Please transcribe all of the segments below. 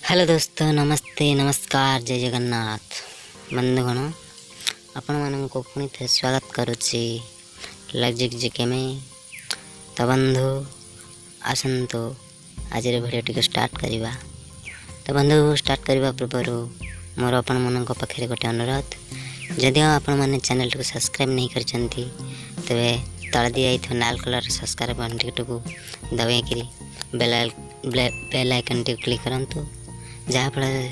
Hello ଦୋସ୍ତ, ନମସ୍ତେ, ନମସ୍କାର, ଜୟ ଜଗନ୍ନାଥ। ବନ୍ଧୁଗଣ, ଆପଣମାନଙ୍କୁ ପୁଣି ଥରେ ସ୍ୱାଗତ କରୁଛି ଲଜିକ୍ ଜିକେମେ। ତ ବନ୍ଧୁ, ଆସନ୍ତୁ ଆଜିର ଭିଡ଼ିଓଟିକୁ ଷ୍ଟାର୍ଟ କରିବା। ତ ବନ୍ଧୁ, ଷ୍ଟାର୍ଟ କରିବା ପୂର୍ବରୁ ମୋର ଆପଣମାନଙ୍କ ପାଖରେ ଗୋଟେ ଅନୁରୋଧ, ଯଦିଓ ଆପଣମାନେ ଚ୍ୟାନେଲଟିକୁ ସବସ୍କ୍ରାଇବ୍ ନାହିଁ କରିଛନ୍ତି, ତେବେ ତଳେ ଦିଆଯାଇଥିବା ନାଲ କଲର୍ ସବସ୍କ୍ରାଇବ୍ ବଟନ୍ଟିକୁ ଦବାଇକିରି ବେଲ୍ ଆଇକନ୍ଟିକୁ କ୍ଲିକ୍ କରନ୍ତୁ, ଯାହାଫଳରେ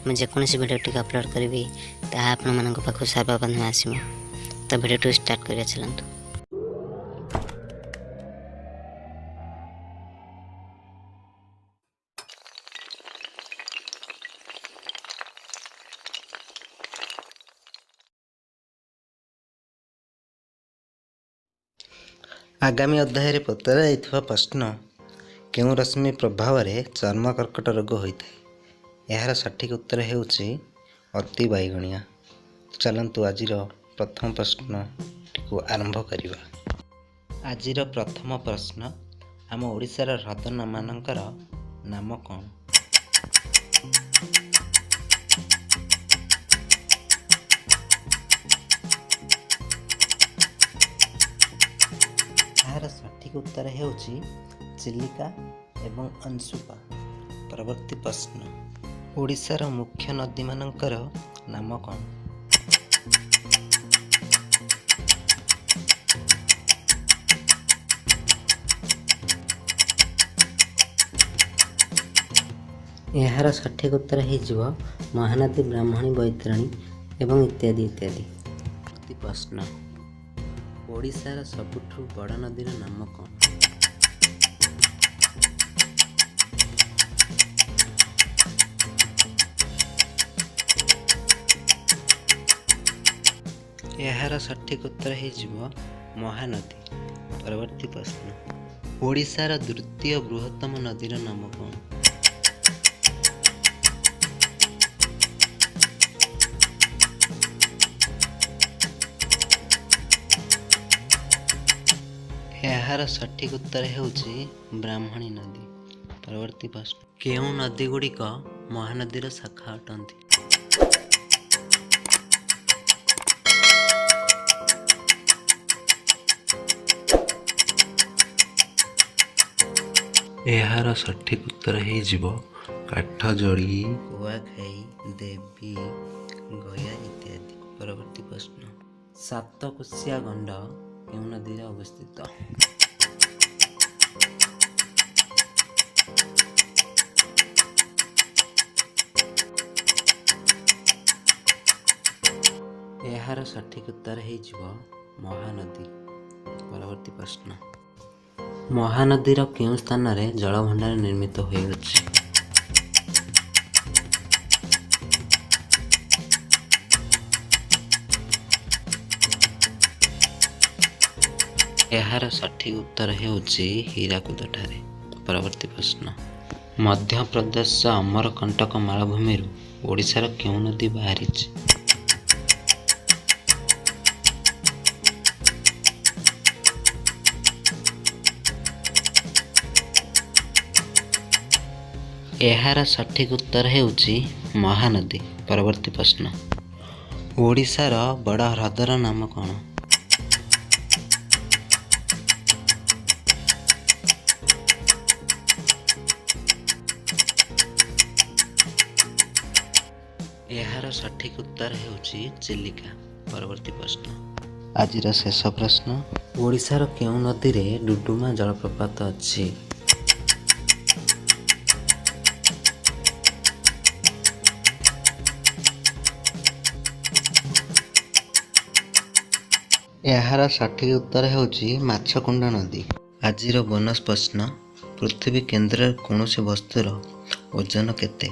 ମୁଁ ଯେକୌଣସି ଭିଡ଼ିଓଟିକୁ ଅପଲୋଡ଼ କରିବି ତାହା ଆପଣମାନଙ୍କ ପାଖକୁ ସର୍ବପ୍ରଥମେ ଆସିବ। ତ ଭିଡ଼ିଓଟିକୁ ଷ୍ଟାର୍ଟ କରିବା, ଚାଲନ୍ତୁ। ଆଗାମୀ ଅଧ୍ୟାୟରେ ପଚରାଯାଇଥିବା ପ୍ରଶ୍ନ, କେଉଁ ରଶ୍ମି ପ୍ରଭାବରେ ଚର୍ମ କର୍କଟ ରୋଗ ହୋଇଥାଏ? ଏହାର ସଠିକ୍ ଉତ୍ତର ହେଉଛି ଅତି ବାଇଗଣିଆ। ଚାଲନ୍ତୁ ଆଜିର ପ୍ରଥମ ପ୍ରଶ୍ନଟିକୁ ଆରମ୍ଭ କରିବା। ଆଜିର ପ୍ରଥମ ପ୍ରଶ୍ନ, ଆମ ଓଡ଼ିଶାର ହ୍ରଦମାନଙ୍କର ନାମ କ'ଣ? ଏହାର ସଠିକ୍ ଉତ୍ତର ହେଉଛି ଚିଲିକା ଏବଂ ଅଂଶୁପା। ପରବର୍ତ୍ତୀ ପ୍ରଶ୍ନ, ଓଡ଼ିଶାର ମୁଖ୍ୟ ନଦୀମାନଙ୍କର ନାମ କ'ଣ? ଏହାର ସଠିକ୍ ଉତ୍ତର ହେଇଯିବ ମହାନଦୀ, ବ୍ରାହ୍ମଣୀ, ବୈତରଣୀ ଏବଂ ଇତ୍ୟାଦି ଇତ୍ୟାଦି। ପରବର୍ତ୍ତୀ ପ୍ରଶ୍ନ, ଓଡ଼ିଶାର ସବୁଠୁ ବଡ଼ ନଦୀର ନାମ କ'ଣ? ଏହାର ସଠିକ୍ ଉତ୍ତର ହେଇଯିବ ମହାନଦୀ। ପରବର୍ତ୍ତୀ ପ୍ରଶ୍ନ, ଓଡ଼ିଶାର ଦ୍ୱିତୀୟ ବୃହତ୍ତମ ନଦୀର ନାମ କ'ଣ? ଏହାର ସଠିକ୍ ଉତ୍ତର ହେଉଛି ବ୍ରାହ୍ମଣୀ ନଦୀ। ପରବର୍ତ୍ତୀ ପ୍ରଶ୍ନ, କେଉଁ ନଦୀ ଗୁଡ଼ିକ ମହାନଦୀର ଶାଖା ଅଟନ୍ତି? ଏହାର ସଠିକ୍ ଉତ୍ତର ହେଇଯିବ କାଠଯୋଡ଼ି, କୁଆଖାଇ, ଦେବୀ, ଗୟା ଇତ୍ୟାଦି। ପରବର୍ତ୍ତୀ ପ୍ରଶ୍ନ, ସାତକୋଶିଆ ଗଣ୍ଡ କେଉଁ ନଦୀରେ ଅବସ୍ଥିତ? ଏହାର ସଠିକ୍ ଉତ୍ତର ହେଇଯିବ ମହାନଦୀ। ପରବର୍ତ୍ତୀ ପ୍ରଶ୍ନ, ମହାନଦୀର କେଉଁ ସ୍ଥାନରେ ଜଳଭଣ୍ଡାର ନିର୍ମିତ ହୋଇଅଛି? ଏହାର ସଠିକ୍ ଉତ୍ତର ହେଉଛି ହୀରାକୁଦଠାରେ। ପରବର୍ତ୍ତୀ ପ୍ରଶ୍ନ, ମଧ୍ୟପ୍ରଦେଶ ଅମରକଣ୍ଟକ ମାଳଭୂମିରୁ ଓଡ଼ିଶାର କେଉଁ ନଦୀ ବାହାରିଛି? ଏହାର ସଠିକ୍ ଉତ୍ତର ହେଉଛି ମହାନଦୀ। ପରବର୍ତ୍ତୀ ପ୍ରଶ୍ନ, ଓଡ଼ିଶାର ବଡ଼ ହ୍ରଦର ନାମ କ'ଣ? ଏହାର ସଠିକ୍ ଉତ୍ତର ହେଉଛି ଚିଲିକା। ପରବର୍ତ୍ତୀ ପ୍ରଶ୍ନ, ଆଜିର ଶେଷ ପ୍ରଶ୍ନ, ଓଡ଼ିଶାର କେଉଁ ନଦୀରେ ଡୁଡୁମା ଜଳପ୍ରପାତ ଅଛି? ଏହାର ସଠିକ୍ ଉତ୍ତର ହେଉଛି ମାଛକୁଣ୍ଡ ନଦୀ। ଆଜିର ବୋନସ୍ ପ୍ରଶ୍ନ, ପୃଥିବୀ କେନ୍ଦ୍ରରେ କୌଣସି ବସ୍ତୁର ଓଜନ କେତେ?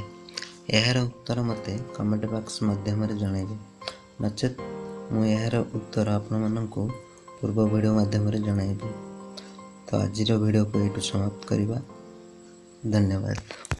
ଏହାର ଉତ୍ତର ମୋତେ କମେଣ୍ଟ ବକ୍ସ ମାଧ୍ୟମରେ ଜଣାଇବେ, ନଚେତ୍ ମୁଁ ଏହାର ଉତ୍ତର ଆପଣମାନଙ୍କୁ ପୂର୍ବ ଭିଡ଼ିଓ ମାଧ୍ୟମରେ ଜଣାଇବି। ତ ଆଜିର ଭିଡ଼ିଓକୁ ଏଇଠୁ ସମାପ୍ତ କରିବା। ଧନ୍ୟବାଦ।